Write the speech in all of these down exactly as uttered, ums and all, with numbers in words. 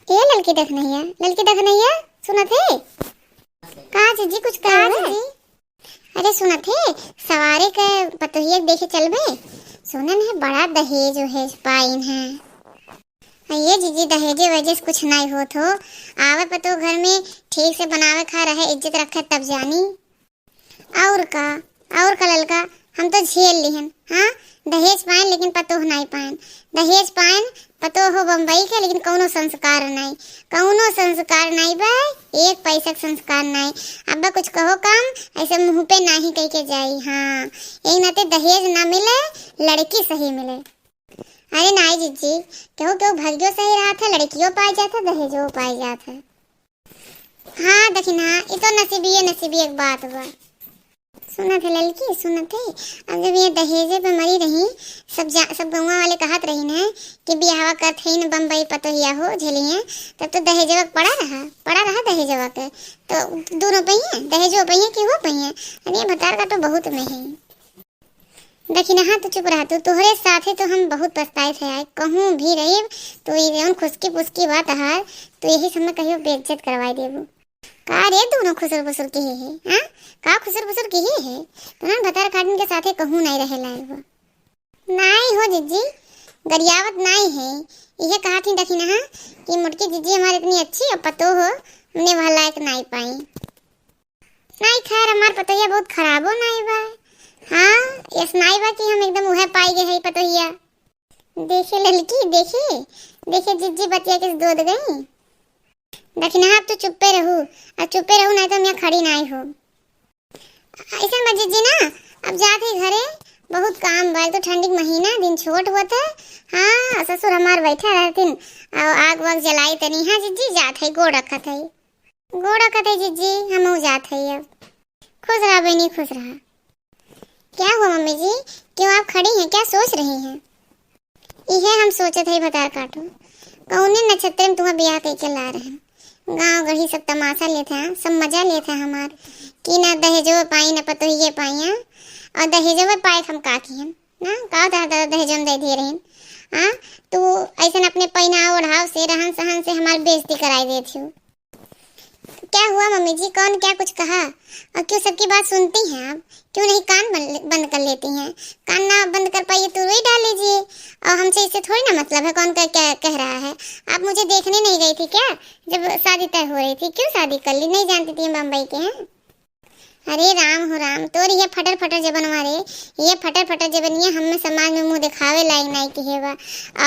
ए ललकी दखनैया, ललकी दखनैया, सुनत है? का जीजी, कुछ का कहे? जीजी? अरे सुनत है, सवारे के पतोहिया देखे चलबे? सुनन है बड़ा दहेज वहेज पाइन है। आ ये जीजी, दहेजे वहेजे से कुछ नाई होत हो। आवे पतोह घर में, ठीक से बनावे खाए रहे, इज्जत रखे तब जानी। और का, और का ललका, हम तो झेल लिहन। हाँ, दहेज पाएन लेकिन पतोह नाई पाएन। दहेज पाएन पतोह हो बम्बई के, लेकिन कौनो संस्कार नाई, कौनो संस्कार नाई बा, एक पैसा के संस्कार नाई। अब कुछ कहो काम, ऐसे मुँह पे नाही कह के जाई। हाँ, यही नाते दहेज ना मिले, लड़की सही मिले। अरे नाई जीजी, केहू केहू भाग्यो सही रहत है, लड़कियों पाए जात है, दहेजो पाए जात है। हाँ दखिनहा, ई तो नसीबिये नसीबिये के बात बा। सुनत है ललकी, सुनत है, अब जब ये दहेजे पे मरी रही, सब जा, सब गौवा वाले कहत रही न कि बियाहवा करत है न बम्बई पतोहिया हो झेली है, तब तो दहेजवा के पड़ा रहा, पड़ा रहा दहेजवा के। तो दोनों पहिए, दहेजो पहिए कि हो पहिए। अरे भतार का तो बहुत में है। दखिनहा, तू चुप रहा, तू, तोहरे साथे तो हम बहुत पछताए थे आए, कहूँ भी रही, तो ये जौन खुसकी पुसकी बात हार, तो यही समय कहियो बेइज्जत करवाई देबू। का रे दोनों खुसुर फुसुर के ही है, हाँ? का खुसुर फुसुर के ही है? तो ना भतार काटिन के साथे कहूँ नाई रहे लायक बा। नाई हो जीजी, गरियावत नाई है, इहे कहा थी दखिनहा कि मोटकी जीजी हमार इतनी अच्छी और पतो हो, हमने वह लायक नाई पाई। नाई, खैर, हमार पतोहिया बहुत खराबो नाई बा। हाँ, यस नाई बा कि हम एकदम उहे पाई गए हई पतोहिया। देखे ललकी, देखे, देखे जिज्जी बतिया के दोध गई। दखिनहा, अब तू चुप्पे रहू, अब चुप्पे रहू, नाई तो हम यहाँ खड़ी नाई हो। ऐसन बा जिज्जी ना, अब जात है घरे, बहुत काम बा, एक तो ठंडी के महीना, दिन छोट होत है। हाँ, ससुर हमार बैठा रहतिन, और आग वाग जलाई तनी। हाँ जिज्जी, जात है, गोड़ रखत है। गोड़ रखत है जिज्जी, हमहू जात है अब। खुश रहा बहनी, खुश रहा। क्या हुआ मम्मी जी, क्यों आप खड़ी हैं, क्या सोच रही हैं? इहे हम सोचत है भतार काटो, कौने नक्षत्र में तुम्हार बियाह कइके ला रहे हैं। गाँव गढ़ी सब तमाशा लेत हैं, सब मजा लेत हैं हमार, कि ना दहेजो पाई, ना पतोहिए पाई, हाँ? और दहेजो पाए हम का की हम, ना? का दादा दहेजो में दे दिए रही, हाँ? तू ऐसन अपने पहनाव ओढ़ाव से, रहन सहन से हमार बेइज्जती कराई देत हो। क्या हुआ मम्मी जी, कौन क्या कुछ कहा? और क्यों सबकी बात सुनती हैं आप? क्यों नहीं कान बन-, बंद कर लेती हैं? कान ना बंद कर पाइए तो रोई डाल लीजिए। और हमसे इससे थोड़ी ना मतलब है कौन क्या, क्या कह रहा है। आप मुझे देखने नहीं गई थी क्या, जब शादी तय हो रही थी? क्यों शादी कर ली? नहीं जानती थी हम बम्बई के हैं। अरे राम हो राम, तोर ये फटर फटर जबनवा रे, ये फटर फटर जबनिया हमें समाज में मुँह दिखावे लायक नाई के हेवा।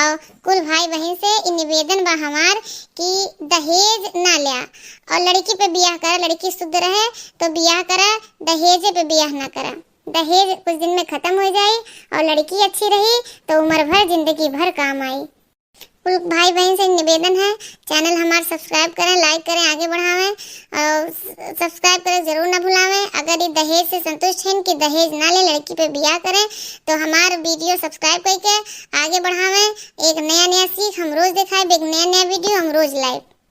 और कुल भाई बहन से ई निवेदन बा हमार कि दहेज ना ल्या और लड़की पे बियाह करा, लड़की शुद्ध रहे तो बियाह करा, दहेजे पे बियाह ना करा। दहेज कुछ दिन में खत्म हो जाई और लड़की अच्छी रही तो उम्र भर, जिंदगी भर काम आई। कुल भाई बहन से निवेदन है, channel हमार subscribe करें, like करें, आगे बढ़ावें और subscribe करें जरूर ना भुलावें। अगर ये दहेज से संतुष्ट हैं कि दहेज ना ले, लड़की पे बियाह करें, तो हमार video subscribe करके आगे बढ़ावें। एक नया नया सीख हम रोज दिखाए, एक नया नया video हम रोज लाइव।